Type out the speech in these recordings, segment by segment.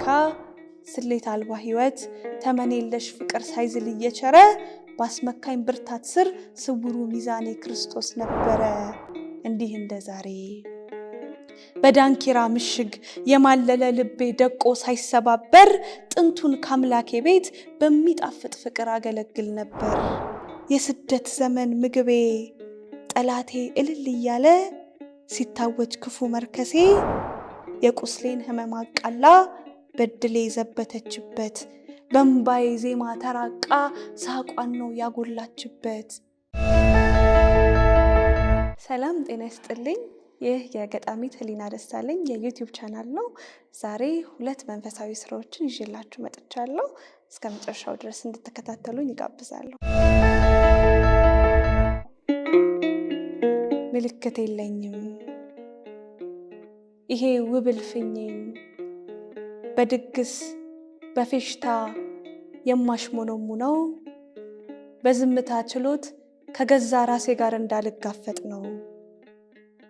ለካ ስሌት አልባ ሕይወት ተመን የለሽ ፍቅር ሳይዝል እየቸረ ባስመካኝ ብርታት ስር ስውሩ ሚዛኔ ክርስቶስ ነበረ። እንዲህ እንደ ዛሬ በዳንኪራ ምሽግ የማለለ ልቤ ደቆ ሳይሰባበር ጥንቱን ካምላኬ ቤት በሚጣፍጥ ፍቅር አገለግል ነበር። የስደት ዘመን ምግቤ ጠላቴ እልል እያለ ሲታወጅ ክፉ መርከሴ የቁስሌን ህመም አቃላ በድሌ ዘበተችበት በእምባዬ ዜማ ተራቃ ሳቋን ነው ያጎላችበት። ሰላም ጤና ይስጥልኝ። ይህ የገጣሚት ህሊና ደሳለኝ የ YouTube channel ነው። ዛሬ ሁለት መንፈሳዊ ስራዎችን ይዤላችሁ መጥቻለሁ። እስከ መጨረሻው ድረስ እንድትከታተሉኝ ይጋብዛለሁ። ምልክት የለኝም ይሄ ውብ እልፍኜን በድግስ በፌሽታ የማሽሞነሙነው በዝምታ ችሎት ከገዛ ራሴ ጋር እንዳልጋፈጥ ነው።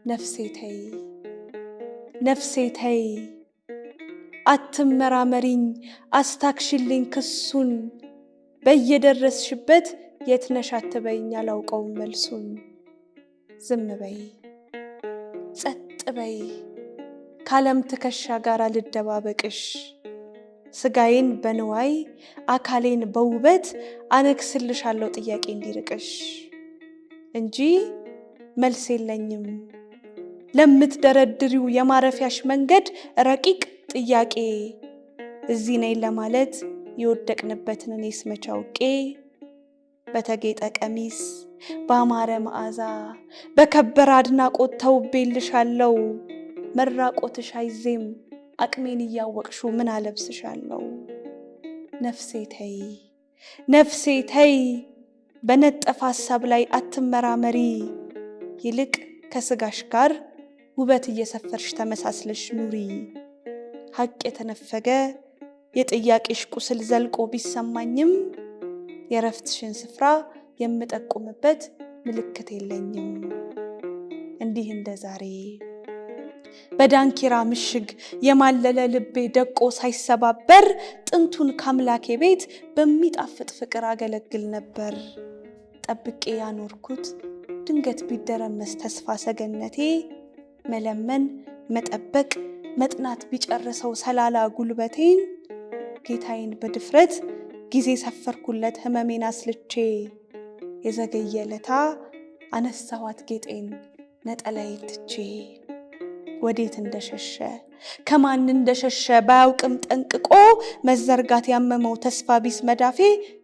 ነፍሴ ተይ ነፍሴ ተይ አትመራመሪኝ አስታክሽልኝ ክሱን በየደረስሽበት የት ነሽ አትበይኝ አላውቀውም መልሱን። ዝም በይ ጸጥ በይ ካለም ትከሻ ጋር ልደባበቅሽ ስጋዬን በንዋይ አካሌን በውበት አነግስልሻለሁ ጥያቄ እንዲርቅሽ እንጂ መልስ የለኝም ለምትደረድሪው የማረፊያሽ መንገድ ረቂቅ ጥያቄ እዚህ ነኝ ለማለት የወደቅንበትን እኔስ መች አውቄ በተጌጠ ቀሚስ በአማረ መዓዛ በከበረ አድናቆት ተውቤልሻለሁ። መራቆትሽ አይዜም አቅሜን እያወቅሹ ምን አለብስሻለሁ? ነፍሴ ተይ ነፍሴ ተይ በነጠፈ ሀሳብ ላይ አትመራመሪ፣ ይልቅ ከስጋሽ ጋር ውበት እየሰፈርሽ ተመሳስለሽ ኑሪ። ሀቅ የተነፈገ የጥያቄሽ ቁስል ዘልቆ ቢሰማኝም የእረፍትሽን ስፍራ የምጠቁምበት ምልክት የለኝም። እንዲህ እንደ ዛሬ በዳንኪራ ምሽግ የማለለ ልቤ ደቆ ሳይሰባበር ጥንቱን ካምላኬ ቤት በሚጣፍጥ ፍቅር አገለግል ነበር። ጠብቄ ያኖርኩት ድንገት ቢደረመስ ተስፋ ሰገነቴ መለመን መጠበቅ መጥናት ቢጨርሰው ሰላላ ጉልበቴን ጌታዬን በድፍረት ጊዜ ሰፈርኩለት ህመሜን አስልቼ የዘገየ ለታ አነሳኋት ጌጤን ነጠላዬን ትቼ። ወዴት እንደሸሸ ከማን እንደሸሸ ባያውቅም ጠንቅቆ መዘርጋት ያመመው ተስፋ ቢስ መዳፌ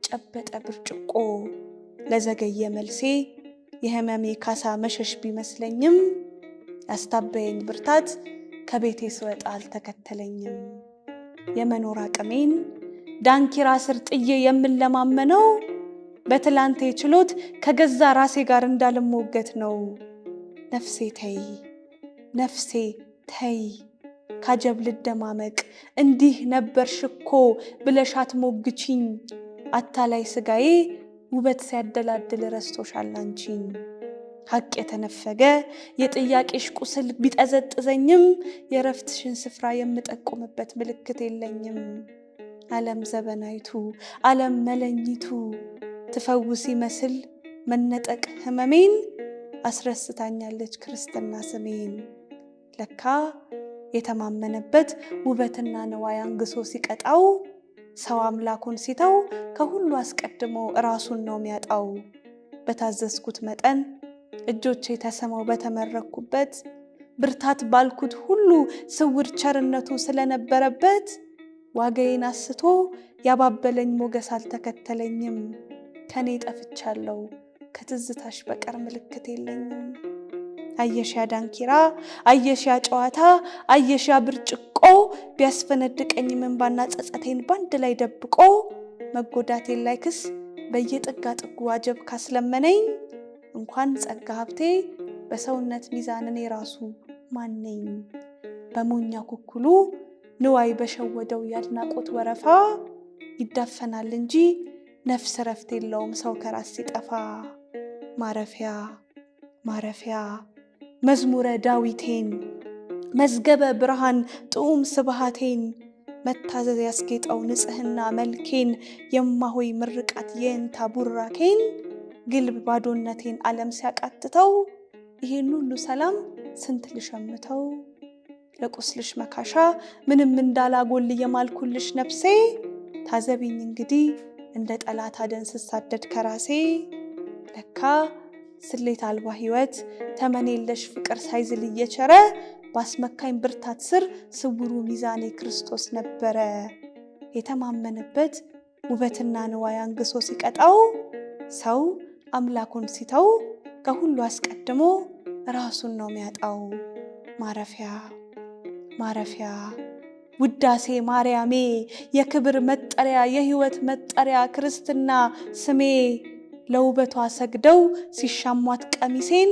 ጨበጠ ብርጭቆ። ለዘገየ መልሴ የህመሜ ካሳ መሸሽ ቢመስለኝም ያስታበየኝ ብርታት ከቤቴ ስወጣ አልተከተለኝም። የመኖር አቅሜን ዳንኪራ ስር ጥዬ የምለማመነው በትላንቴ ችሎት ከገዛ ራሴ ጋር እንዳልሞገት ነው። ነፍሴ ተይ ነፍሴ ተይ ካጀብ ልደማመቅ እንዲህ ነበርሽ እኮ ብለሽ አትሞግቺኝ። አታላይ ስጋዬ ውበት ሲያደላድል ረስቶሻል አንቺን። ሀቅ የተነፈገ የጥያቄሽ ቁስል ቢጠዘጥዘኝም የእረፍትሽን ስፍራ የምጠቁምበት ምልክት የለኝም። ዓለም ዘበናይቱ ዓለም መለኝቱ ትፈውስ ይመስል መነጠቅ ህመሜን አስረስታኛለች ክርስትና ስሜን። ለካ የተማመነበት ውበትና ንዋይ አንግሶ ሲቀጣው ሰው አምላኩን ሲተው ከሁሉ አስቀድሞ ራሱን ነው የሚያጣው። በታዘዝኩት መጠን እጆቼ ተሰመው በተመረኩበት ብርታት ባልኩት ሁሉ ስውር ቸርነቱ ስለነበረበት ዋጋዬን አስቶ ያባበለኝ ሞገስ አልተከተለኝም። ከኔ ጠፍቻለሁ ከትዝታሽ በቀር ምልክት የለኝም። አየሻ ዳንኪራ፣ አየሻ ጨዋታ፣ አየሻ ብርጭቆ ቢያስፈነድቀኝም እንባና ጸጸቴን ባንድ ላይ ደብቆ መጎዳቴን ላይ ክስ በየጥጋ ጥጉ አጀብ ካስለመነኝ እንኳን ጸጋ ሀብቴ በሰውነት ሚዛን እኔ ራሱ ማነኝ? በሞኛ ኩኩሉ ንዋይ በሸወደው የአድናቆት ወረፋ ይዳፈናል እንጂ ነፍስ እረፍት የለውም ሰው ከራስ ሲጠፋ። ማረፊያ ማረፊያ መዝሙረ ዳዊቴን መዝገበ ብርሃን ጥዑም ስብሃቴን መታዘዝ ያስጌጠው ንጽህና መልኬን፣ የማሆይ ምርቃት የእንታ ቡራኬን፣ ግልብ ባዶነቴን ዓለም ሲያቃትተው፣ ይሄን ሁሉ ሰላም ስንት ልሸምተው? ለቁስልሽ መካሻ ምንም እንዳላጎል የማልኩልሽ ነፍሴ፣ ታዘቢኝ እንግዲህ እንደ ጠላት አደን ስሳደድ ከራሴ። ለካ ስሌት አልባ ሕይወት ተመን የለሽ ፍቅር ሳይዝል እየቸረ፣ ባስመካኝ ብርታት ስር ስውሩ ሚዛኔ ክርስቶስ ነበረ። የተማመነበት ውበትና ንዋይ አንግሶ ሲቀጣው፣ ሰው አምላኩን ሲተው ከሁሉ አስቀድሞ ራሱን ነው የሚያጣው። ማረፊያ ማረፊያ ውዳሴ ማርያሜ፣ የክብር መጠሪያ የሕይወት መጠሪያ ክርስትና ስሜ፣ ለውበቷ ሰግደው ሲሻሟት ቀሚሴን፣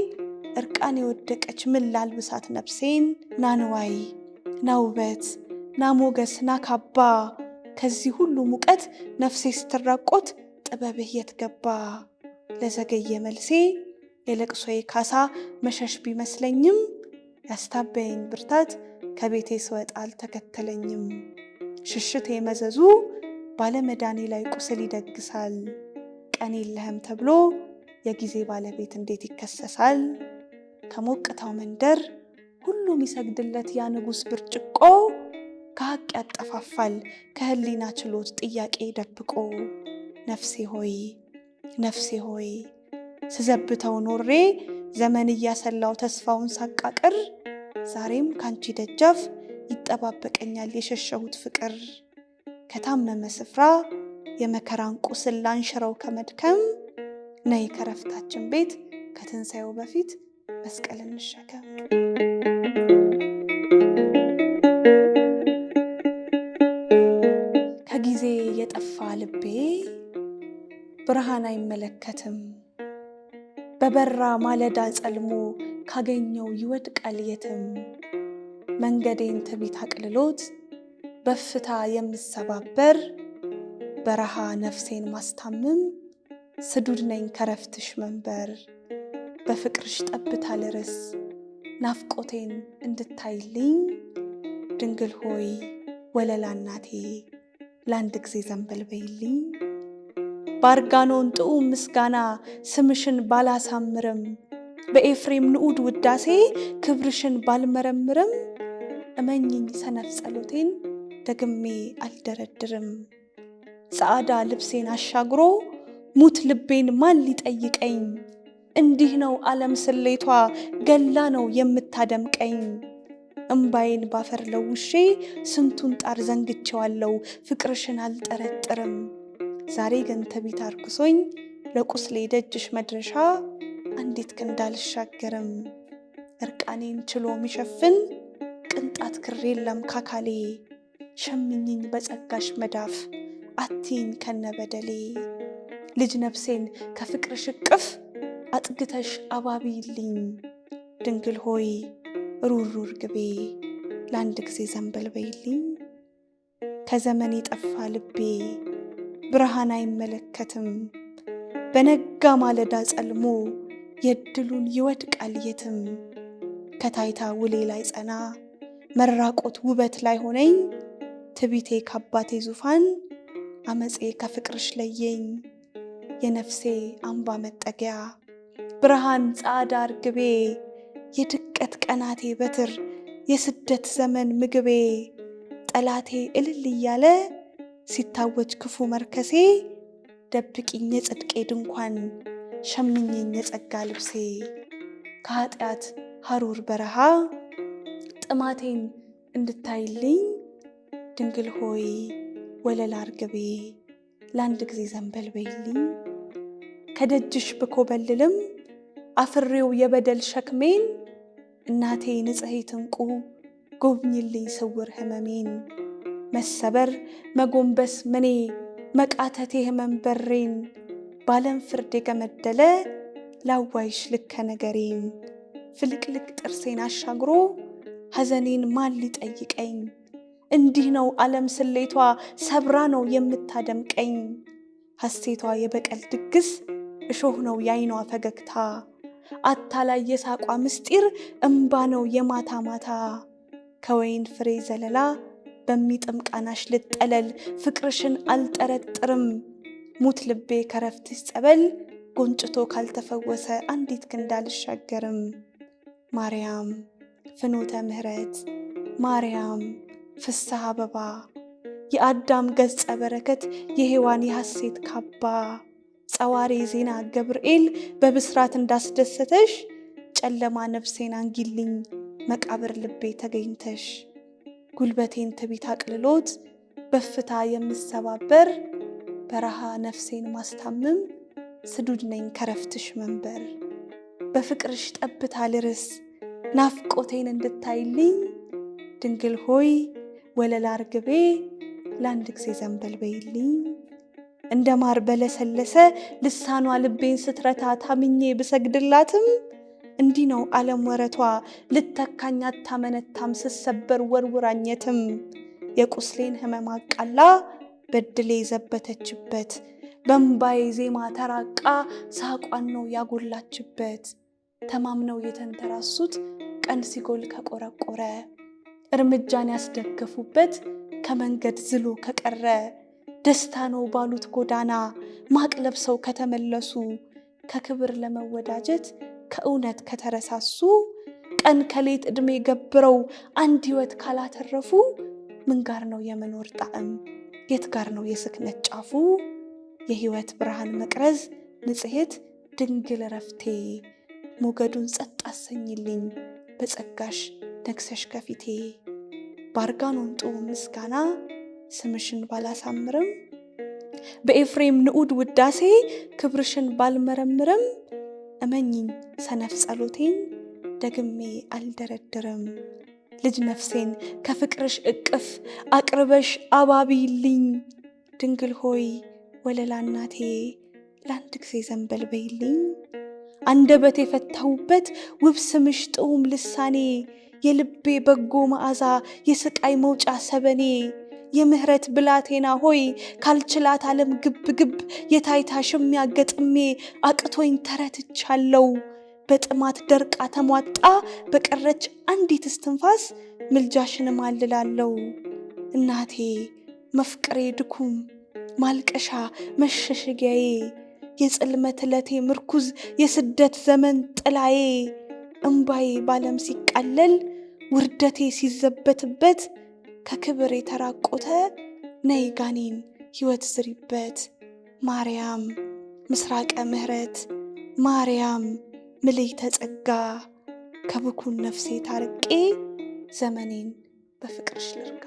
እርቃን የወደቀች ምን ላልብሳት ነፍሴን? ናንዋይ ና ውበት ና ሞገስ ና ካባ፣ ከዚህ ሁሉ ሙቀት ነፍሴ ስትራቆት ጥበብህ የት ገባ? ለዘገየ መልሴ የለቅሶዬ ካሳ መሸሽ ቢመስለኝም፣ ያስታበየኝ ብርታት ከቤቴ ስወጣ አልተከተለኝም። ሽሽቴ መዘዙ ባለመዳኔ ላይ ቁስል ይደግሳል። ቀን የለህም ተብሎ የጊዜ ባለቤት እንዴት ይከሰሳል? ከሞቅታው መንደር ሁሉም ይሰግድለት ያ ንጉሥ ብርጭቆ፣ ከሀቅ ያጠፋፋል ከህሊና ችሎት ጥያቄ ደብቆ። ነፍሴ ሆይ ነፍሴ ሆይ፣ ስዘብተው ኖሬ ዘመን እያሰላው ተስፋውን ሳቃቅር፣ ዛሬም ካንቺ ደጃፍ ይጠባበቀኛል የሸሸሁት ፍቅር። ከታመመ ስፍራ የመከራን ቁስል ላንሽረው ከመድከም፣ ነይ ከረፍታችን ቤት ከትንሣኤው በፊት መስቀል እንሸከም። ከጊዜ የጠፋ ልቤ ብርሃን አይመለከትም። በበራ ማለዳ ጸልሞ ካገኘው ይወድቃል የትም። መንገዴን ትቢት አቅልሎት በፍታ የምሰባበር፣ በረሃ ነፍሴን ማስታምም ስዱድ ነኝ ከረፍትሽ መንበር። በፍቅርሽ ጠብታ ልርስ ናፍቆቴን እንድታይልኝ፣ ድንግል ሆይ ወለላ እናቴ ለአንድ ጊዜ ዘንበል በይልኝ። በአርጋኖን ጥዑም ምስጋና ስምሽን ባላሳምርም፣ በኤፍሬም ንዑድ ውዳሴ ክብርሽን ባልመረምርም፣ እመኝኝ ሰነፍ ጸሎቴን ደግሜ አልደረድርም። ጸዓዳ ልብሴን አሻግሮ ሙት ልቤን ማን ሊጠይቀኝ? እንዲህ ነው ዓለም ስሌቷ ገላ ነው የምታደምቀኝ። እምባዬን ባፈር ለውሼ ስንቱን ጣር ዘንግቼዋለሁ፣ ፍቅርሽን አልጠረጥርም። ዛሬ ግን ትቢት አርክሶኝ ለቁስሌ ደጅሽ መድረሻ አንዲት ክንድ አልሻገርም። እርቃኔን ችሎ የሚሸፍን ቅንጣት ክር የለም ካካሌ፣ ሸምኝኝ በጸጋሽ መዳፍ አትይኝ ከነበደሌ። ልጅ ነፍሴን ከፍቅርሽ እቅፍ አጥግተሽ አባቢልኝ፣ ድንግል ሆይ ሩሩ ርግቤ ለአንድ ጊዜ ዘንበል በይልኝ። ከዘመን የጠፋ ልቤ ብርሃን አይመለከትም፣ በነጋ ማለዳ ጸልሞ የድሉን ይወድቃል የትም። ከታይታ ውሌ ላይ ጸና መራቆት ውበት ላይ ሆነኝ፣ ትቢቴ ከአባቴ ዙፋን አመፄ ከፍቅርሽ ለየኝ። የነፍሴ አምባ መጠጊያ ብርሃን ጻዳ ርግቤ፣ የድቀት ቀናቴ በትር የስደት ዘመን ምግቤ፣ ጠላቴ እልል እያለ ሲታወጅ ክፉ መርከሴ፣ ደብቂኝ የጽድቄ ድንኳን ሸምኝኝ የጸጋ ልብሴ። ከኃጢአት ሐሩር በረሃ ጥማቴን እንድታይልኝ፣ ድንግል ሆይ ወለላ እርግቤ ለአንድ ጊዜ ዘንበል በይልኝ። ከደጅሽ ብኮበልልም አፍሬው የበደል ሸክሜን፣ እናቴ ንጽሕት እንቁ ጎብኝልኝ ስውር ህመሜን። መሰበር መጎንበስ ምኔ መቃተቴ ህመም በሬን፣ ባለም ፍርድ የገመደለ ላዋይሽ ልከ ነገሬን። ፍልቅልቅ ጥርሴን አሻግሮ ሐዘኔን ማን ሊጠይቀኝ? እንዲህ ነው ዓለም ስሌቷ ሰብራ ነው የምታደምቀኝ። ሐሴቷ የበቀል ድግስ እሾህ ነው የአይኗ ፈገግታ፣ አታላይ የሳቋ ምስጢር እምባ ነው የማታ ማታ። ከወይን ፍሬ ዘለላ በሚጥም ቃናሽ ልጠለል ፍቅርሽን አልጠረጥርም። ሙት ልቤ ከረፍትሽ ጸበል ጎንጭቶ ካልተፈወሰ አንዲት ክንድ አልሻገርም። ማርያም ፍኖተ ምሕረት፣ ማርያም ፍስሐ አበባ፣ የአዳም ገጸ በረከት የሔዋን የሐሴት ካባ፣ ጸዋሪ ዜና ገብርኤል በብስራት እንዳስደሰተሽ ጨለማ ነፍሴን አንጊልኝ መቃብር ልቤ ተገኝተሽ። ጉልበቴን ትቢት አቅልሎት በፍታ የምሰባበር በረሃ ነፍሴን ማስታምም ስዱድ ነኝ ከረፍትሽ መንበር። በፍቅርሽ ጠብታ ልርስ ናፍቆቴን እንድታይልኝ ድንግል ሆይ ወለላ ርግቤ ለአንድ ጊዜ ዘንበል በይልኝ። እንደ ማር በለሰለሰ ልሳኗ ልቤን ስትረታ ታምኜ ብሰግድላትም እንዲህ ነው ዓለም ወረቷ ልተካኝ አታመነታም ስሰበር ወርውራኘትም። የቁስሌን ህመም አቃላ በድሌ ዘበተችበት በእምባዬ ዜማ ተራቃ ሳቋን ነው ያጎላችበት። ተማምነው የተንተራሱት ቀን ሲጎል ከቆረቆረ እርምጃን ያስደገፉበት ከመንገድ ዝሎ ከቀረ ደስታ ነው ባሉት ጎዳና ማቅ ለብሰው ከተመለሱ ከክብር ለመወዳጀት ከእውነት ከተረሳሱ ቀን ከሌት ዕድሜ ገብረው አንድ ሕይወት ካላተረፉ ምን ጋር ነው የመኖር ጣዕም? የት ጋር ነው የስክነት ጫፉ? የሕይወት ብርሃን መቅረዝ ንጽሕት ድንግል ረፍቴ ሞገዱን ጸጥ አሰኝልኝ በጸጋሽ ነግሰሽ ከፊቴ። ባርጋኖን ጥዑም ምስጋና ስምሽን ባላሳምርም በኤፍሬም ንዑድ ውዳሴ ክብርሽን ባልመረምርም እመኝኝ ሰነፍ ጸሎቴን ደግሜ አልደረድርም። ልጅ ነፍሴን ከፍቅርሽ እቅፍ አቅርበሽ አባቢልኝ ድንግል ሆይ ወለላ እናቴ ለአንድ ጊዜ ዘንበል በይልኝ። አንደበት የፈታሁበት ውብ ስምሽ ጥዑም ልሳኔ የልቤ በጎ መዓዛ የስቃይ መውጫ ሰበኔ የምህረት ብላቴና ሆይ ካልችላት ዓለም ግብ ግብ የታይታ ሽሚያ ገጥሜ አቅቶኝ ተረትቻለው። በጥማት ደርቃ ተሟጣ በቀረች አንዲት እስትንፋስ ምልጃሽን ማልላለው። እናቴ መፍቅሬ ድኩም ማልቀሻ መሸሸጊያዬ የጽልመት ዕለቴ ምርኩዝ የስደት ዘመን ጥላዬ እምባዬ ባለም ሲቃለል ውርደቴ ሲዘበትበት ከክብር የተራቆተ ነይ ጋኔን ሕይወት ዝሪበት። ማርያም ምስራቀ ምሕረት ማርያም ምልዕተ ጸጋ ከብኩን ነፍሴ ታርቄ ዘመኔን በፍቅርሽ ልርጋ።